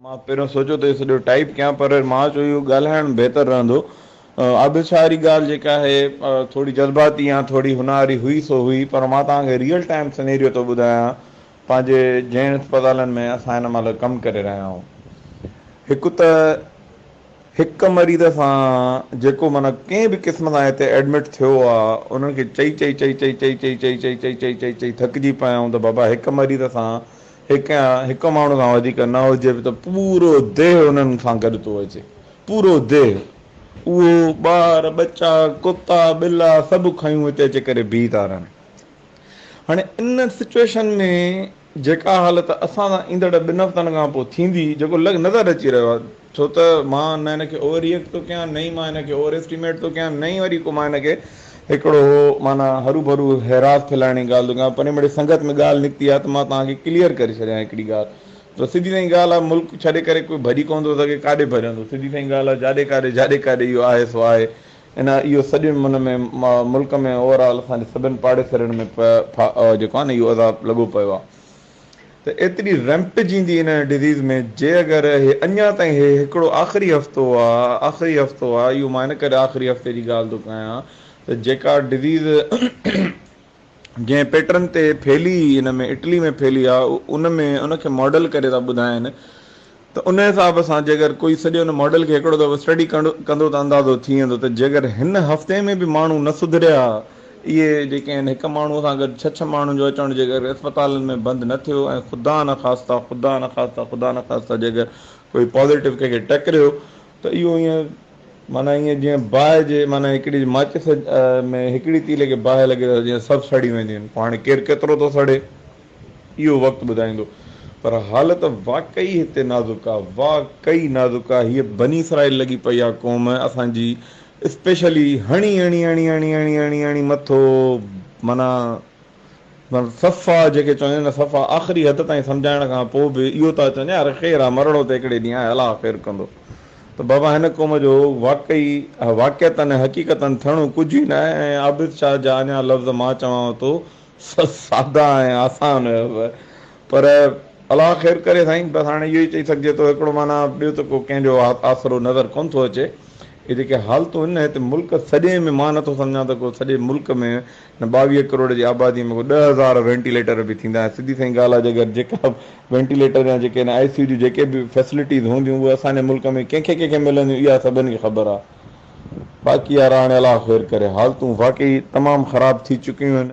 مان پهريون سوچيو ته اهو سڄو ٽائيپ ڪيان پر مان چيو اهو ڳالهائڻ بهتر رهندو. عابد شاهه واري ڳالهه جيڪا آهي ٿوري جذباتي يا ٿوري هن واري هئي سو هئي پر مان توهان کي ريئل ٽائيم سنيريو ٿو ٻڌايان پنهنجي جنهن اسپتالن ۾ اسان هن مهل ڪم ڪري رهيا آهيون. هڪ ته هڪ مريض سان جيڪو معنيٰ ڪنهن به قسم سان هتي ايڊمٽ ٿيو آ انهن کي چئي چئي چئي چئي چئي چئي چئي چئي چئي چئي چئي چئي ٿڪجي پيا آهيون ته بابا هڪ مريض سان هڪ يا هڪ ماڻهو کان وڌيڪ نه هجي به ته پورو ديهه انهن سان گڏ ٿو اچي پورو ديهه اهو ٻار ٻچا ڪتا ٻلا سڀ کنيون هتي اچي ڪري بيهي ٿا رهن هاڻي ان سچوئيشن ۾ جيڪا حالت اسان سان ايندڙ ٻن هفتن کان پوء ٿيندي، جيڪو لڳ نظر اچي رهيو آهي، ڇو ته مان نه هن کي اوور ري ايڪٽ ٿو ڪيان، نه ئي مان هن کي اوور ايسٽيميٽ ٿو ڪيان، نه ئي وري ڪو مان هن کي هڪڙو معنيٰ هروڀرو هراس ڦهلائڻ جي ڳالهه ٿو ڪيان، پر مڙئي سنگت ۾ ڳالهه نڪتي آهي ته مان توهان کي ڪليئر ڪري ڇڏيان هڪڙي ڳالهه ته سڌي سائين ڳالهه آهي ملڪ ڇڏي ڪري ڪوئي ڀڄي ڪونه ٿو سگهي، ڪاڏي ڀڄندو، سڌي سائين ڳالهه آهي جاڏي ڪاڏي جاڏي ڪاڏي اهو آهي سو آهي. ان اهو سڄي من ۾ ملڪ ۾ اوور آل اسان جي سڀن پاڙيسرين ۾ جيڪو آهي نه اهو عذاب لڳو پيو آهي ته ايتري ريمپج ايندي ان ڊزيز ۾ جي اگر هي اڃا تائين هي هڪڙو آخري هفتو آهي آخري هفتو آهي اهو مان ان ڪري آخري هفتي جي ڳالهه ٿو ڪيان ته جيڪا ڊزيز جنهن پيٽرن تي ڦهلي ان ۾ اٽلي ۾ ڦهلي آ ان ۾ ان کي ماڊل ڪري ٿا ٻڌائين ته ان حساب سان جيڪر ڪوئي سڄي ان ماڊل کي هڪڙو دفعو اسٽڊي ڪندو ته اندازو ٿي ويندو ته جيڪر هن هفتي ۾ به ماڻهو نه سڌريا اهي جيڪي آهن هڪ ماڻهو سان گڏ ڇهه ڇهه ماڻهن جو اچڻ جيڪر اسپتالن ۾ بند نه ٿيو ۽ خدا نخواسته خدا نخواسته خدا نخواسته جيڪر ڪوئي پازيٽو ڪنهن کي ٽڪريو ته اهو ائين معنيٰ ائين جيئن باهه جي معنيٰ هڪڙي ماچيس ۾ هڪڙي تيلي کي باهه لڳي ته جيئن سڀ سڙي وينديون آهن. پوء هاڻي ڪير ڪيترو ٿو سڙي اهو وقت ٻڌائيندو. پر حالت واقعي هتي نازڪ آ، واقعي نازڪ آ. هيء بني اسرائيل لڳي پئي آ قوم اسان جي اسپيشلي هڻي هڻي هڻي هڻي هڻي هڻي هڻي مٿو معنيٰ صفا جيڪي چوندا آهن نه صفا آخري حد تائين سمجهائڻ کان پوء به اهو ٿا چون يار خير آ مرڻو ته هڪڙي ڏينهن آهي الله خير ڪندو ته بابا هن قوم جو واقعي واقعتن ۽ حقيقتن ٿيڻو ڪجهه ئي ناهي ۽ عابد شاهه جا اڃا لفظ مان چوانو ٿو سادا ۽ آسان هيس پر الله خير ڪري سائين بس هاڻي اهو ئي چئي سگهجي ٿو هڪڙو معنيٰ ٻيو ته ڪو ڪنهن جو آسرو نظر ڪونه ٿو اچي اهي جيڪي حالتون آهن نه هتي ملڪ سڄي ۾ مان نٿو سمجهان ته ڪو سڄي ملڪ ۾ هن 22 ڪروڙ جي آبادي ۾ ڪو 10,000 وينٽيليٽر به ٿيندا ۽ سڌي سئين ڳالهه آهي جيڪر جيڪا وينٽيليٽر يا جيڪي هن آء سي يو جون جيڪي به فيسلٽيز هونديون اهي اسان جي ملڪ ۾ ڪنهن کي ڪنهن کي ملنديون اها سڀن کي خبر آهي باقي يار هاڻي الله خير ڪري حالتون واقعي تمام خراب ٿي چڪيون آهن.